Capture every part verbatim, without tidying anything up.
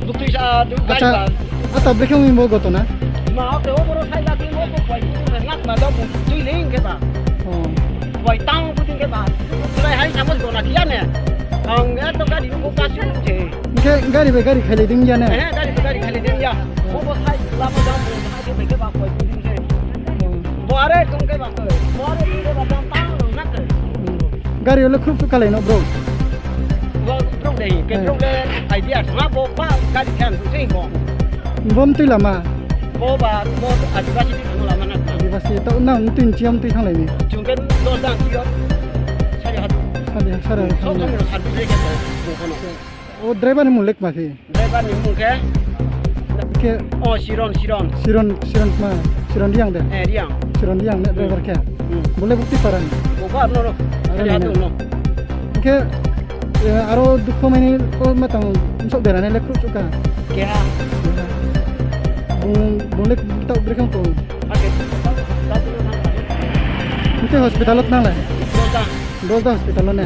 Bukti sa tu Acha, gai ba. Ata brekhe wngwi bo gotona? Ma, oke, o boro sai la twi mo ko kwai, ngat ma do twi leng ke ba. Oh. Kwai tang bu tin ke ba. Trai hai samo gona kiya ne. Ang ya to gari ko ka su je. Hingke gari bai gari khailai ding ya ne? Eh, gari bai gari khailai ding ya. O bo sai la mo jam bo hai ke bai ke ba kwai bu tin ke. Oh. Bo are tung ke ba ko. Bo are tung ke ba jam tang na ke. Hmm. Gari ole khrup tu kalai no bro. Bo bro dei, ke bro le idea ma bo pa gari khan tu sei bo. Bom tui lama. Bo ba, bo Adibasi tui thang lama na. Adibasi to nang tui chiam tui thang lai ni. Chung ke dos dan tui yo. Sari hadu. Sari, sari. Sok thang ni sari ke bo kono. O driver ni mulek ma phi. Driver ni mung khe? Khe? Oh, Siron, Siron. Siron, Siron ma, Siron Riang de? Eh, Riang. Siron Riang ne driver khe? Hmm. Bole bukti paran? Bukha no ro. Aro Kali ne? Hatu no. Khe, eh, aro dukho mani ko matang sok dera ne le kru suka. Khe ha? Bung, bung le tau brekang ko. Ake. Nte hospital ot nang le? Dosa. Dosa hospital ne?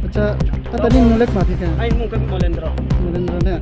Acha, ata ni mulek ma thika? Ai mung ke Molendro. Molendro ne?